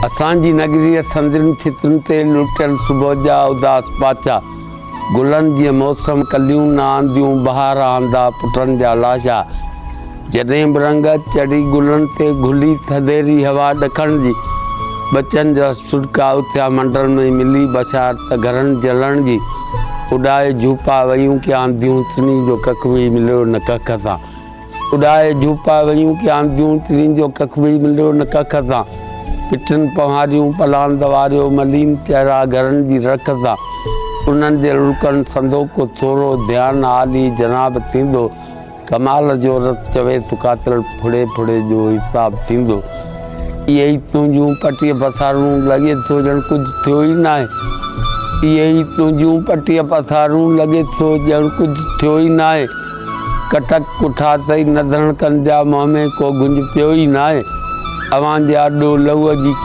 اسان جي نگريء سندرين ڇتن تي لٽيل صبح جا اداس پاڇا، گلن جيئن موسم ڪليون نه آنديون بهار آندا پٽن جا لاشا. جڏهن به رنگ چڙهي گلن تي گهلي ٿڌيري هوا ڏکڻ جي، ٻچن جا سڏڪا اٿيا منڊل ۾ ملي بشارت گهرن جلڻ جي، اڏائي جهوپا ويون ڪي آنديون تنهي جو ڪک به مليو نه ڪک سان. اڏائي جهوپا ويون ڪي آنديون تنهن جو ڪک به مليو نه ڪک سان. پٽن پنهواريون پلاند واريو ملين چهرا گهرن جي رک سان. انهن جي لڙڪن سندو ڪو ٿورو ڌيان عالي جناب ٿيندو. ڪمال جو رت چوي ٿو قاتل ڦڙي ڦڙي جو حساب ٿيندو. اهي ئي تنهنجون پٽيء پسارون لڳي ٿو ڄڻ ڪجهه ٿيو ئي ناهي. اهي ئي تنهنجون پٽيء پسارون لڳي ٿو ڄڻ ڪجهه ٿيو ئي ناهي. ڪٽڪ ڪٺا اٿئي نڌڻ ڪن جا منهن ۾ ڪو گهنج پيو ئي ناهي. اوهان جي آڏو لهوء جي.